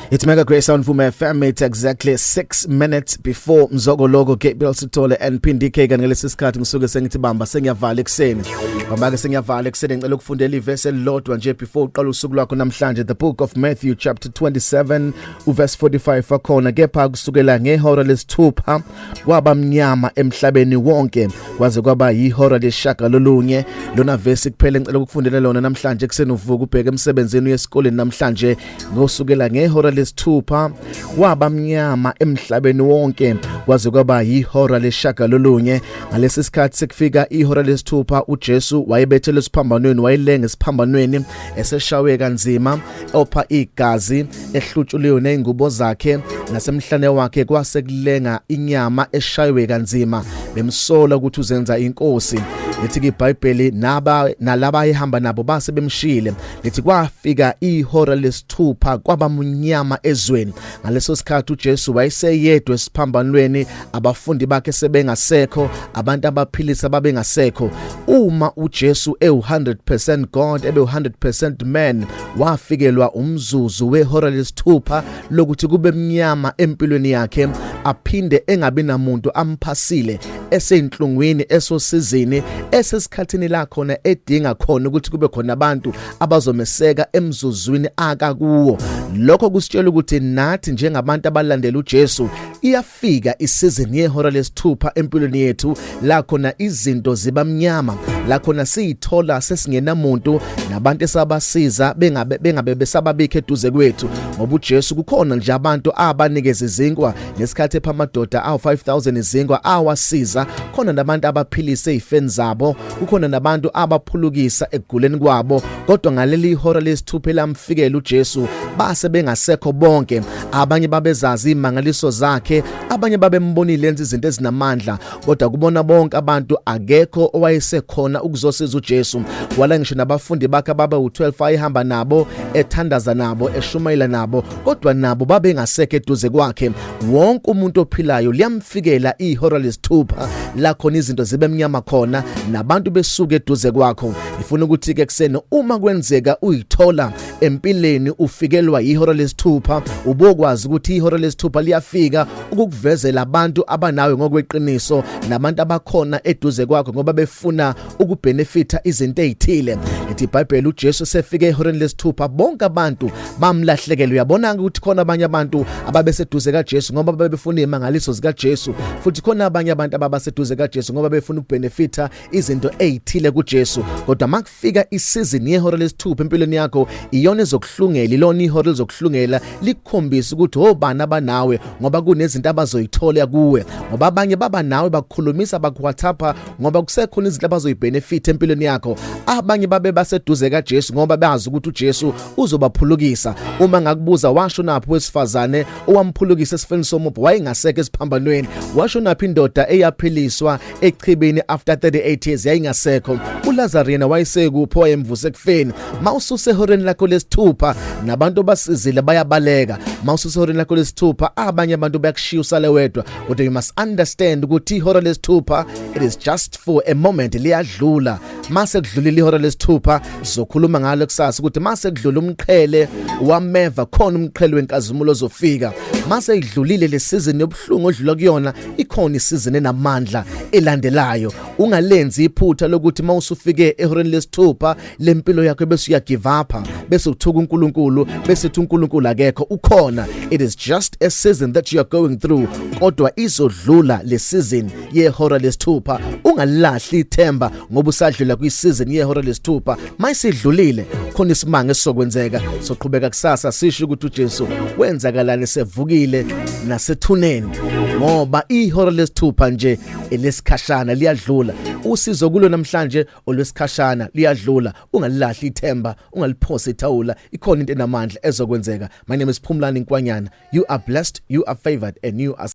It's Mega Great Sound Vuma FM. It's exactly 6 minutes before Mzokoloko, Gabriel Sithole and Phindi K. Kanti ngalesi sikhathi ngisuke sengithi bamba, sengiyavala ekseni. Bamba ke, sengiyavala ekseni. Ngicela ukufundela ivesi elilodwa nje before uqala usuku lwakho namhlanje. The book of Matthew chapter 27 uverse 45 akhona: "Kepha kusukela ngehora lesithupha kwaba mnyama emhlabeni wonke kwaze kwaba yihora lesishiyagalolunye." Lona verse kuphela ngicela ukufundela lona namhlanje ekseni, uvuka ubheke emsebenzini, uyesikoleni namhlanje. Ngosukela ngehora lesithupha kwaba mnyama emhlabeni wonke kwaze kwaba yihora lesishiyagalolunye. Ngalesi sikhathi sekufika ihora lesithupha, uJesu wayebethelwe esiphambanweni, wayelenga esiphambanweni, eseshawe kanzima, opha igazi, ehlutshuliwe nezingubo zakhe, nasemhlane wakhe kwase kulenga inyama eshaywe kanzima. Bemsola ukuthi uzenza inkosi. Lithi iBhayibheli naba nalaba ayehamba nabo base bemshile. Lithi kwafika ihora lesithupha, kwaba munyama ezweni. Ngaleso sikhathi uJesu wayeseyedwa esiphambanweni, abafundi bakhe sebengasekho, abantu abaphilisa babengasekho. Uma uJesu ewu100% God, ebe 100% man, wafikelwa umzuzu wehora lesithupha lokuthi kube mnyama empilweni yakhe, aphinde engabi namuntu amphasile, eseyinhlungwini, esosizini, esesikhathini la khona edinga khona ukuthi kube khona abantu abazomeseka emzuzwini akakuwo. Lokho kusitshela ukuthi nathi njengabantu abalandela uJesu, iyafika isizini yehora lesithupha empilweni yethu, la khona izinto ziba mnyama, la khona siyithola sesingenamuntu, nabantu esabasiza bengabe besababikho eduze kwethu. Ngoba uJesu kukhona nje abantu abanikeza izinkwa ngesikhathi epha amadoda awu 5000 izinkwa, awasiza khona, nabantu abaphilise izifeni zabo, kukhona nabantu abaphulukisa ekuguleni kwabo. Kodwa ngaleli hora lesithupha elamfikela uJesu, base bengasekho bonke. Abanye babezazi imangaliso zakhe, abanye babembonile enza izinto ezinamandla, kodwa kubona bonke abantu akekho owayesekhona ukuzosiza uJesu. Wala ngisho nabafundi bakhe ababe u12 ayehamba nabo, ethandaza nabo, eshumayela nabo, kodwa nabo babengasekho eduze kwakhe. Wonke umuntu ophilayo liyamfikela ihora lesithupha la khona izinto zibe mnyama khona, nabantu besuke eduze kwakho. Ifuna ukuthi ke kuseni, uma kwenzeka uyithola empilweni ufikelwa ihora lesithupha, ubokwazi ukuthi ihora lesithupha liyafika ukukuvezela abantu abanawe ngokweqiniso, nabantu abakhona eduze kwakho ngoba befuna ukubenefita izinto ezithile. Lithi iBhayibheli uJesu sefike ehoreni lesithupha, bonke abantu bamlahlekela. Uyabona ukuthi khona abanye abantu ababeseduze kaJesu ngoba babefuna imangaliso zikaJesu, futhi khona abanye abantu ababaseduze kaJesu ngoba befuna ukubenefita izinto ezithile kuJesu. Kodwa makufika isizini yehora lesithupha empilweni yakho, iyona ezokuhlungela, ilona ihora elizokuhlungela, likukhombisa ukuthi obani abanawe ngoba kunezinto abazoyithola kuwe. Ngoba abanye baba nawe, bakukhulumisa, bakuWhatsApp ngoba kusekhona izinto abazoyibenefit empilweni yakho. Abanye babe baseduze kaJesu ngoba bazi ukuthi uJesu uzobaphulukisa. Uma ngakubuza, washo naphi wesifazane owamphulukisa esifeni somopho? Wayengasekho esiphambanweni. Washo naphi indoda eyaphiliswa echibini after 38 years? Yayingasekho. uLazarus yena wayesekuphi wayemvuse ekufeni? Mawususe ehoreni lakho lesithupha, nabantu basizile bayabaleka. Mawususe ehoreni lakho lesithupha, abanye abantu bayakushiya, usale wedwa. Kodwa you must understand ukuthi ihora lesithupha, it is just for a moment, liyadlula. Mase kudlulile ihora lesithupha, sizokhuluma ngalo kusasa ukuthi mase kudlula umqhele wameva, khona umqhele wenkazimulo ozofika. Mase idlulile le season yobuhlungu odlula kuyona, ikhona isizini enamandla elandelayo. Ungalenzi iphutha lokuthi mawusufike ehoreni lesithupha lempilo yakho bese uya give up, bese uthuka uNkulunkulu, bese uthi uNkulunkulu akekho. Ukhona. It is just a season that you are going through, kodwa izodlula le season yehora lesithupha. Ungalahli ithemba ngoba usadlula kwi-season yehora lesithupha. Mayisidlulile, khona isimanga esizokwenzeka. Soqhubeka kusasa sisho ukuthi uJesu wenzakalani sevukile nasethuneni, ngoba ihora lesithupha nje elesikhashana, liyadlula. Usizo kulo namhlanje olwesikhashana, liyadlula. Ungalilahli ithemba, ungaliphosa ithawula, ikhona into enamandla ezokwenzeka. My name is Phumlani Nkwanyana. You are blessed, you are favored and you are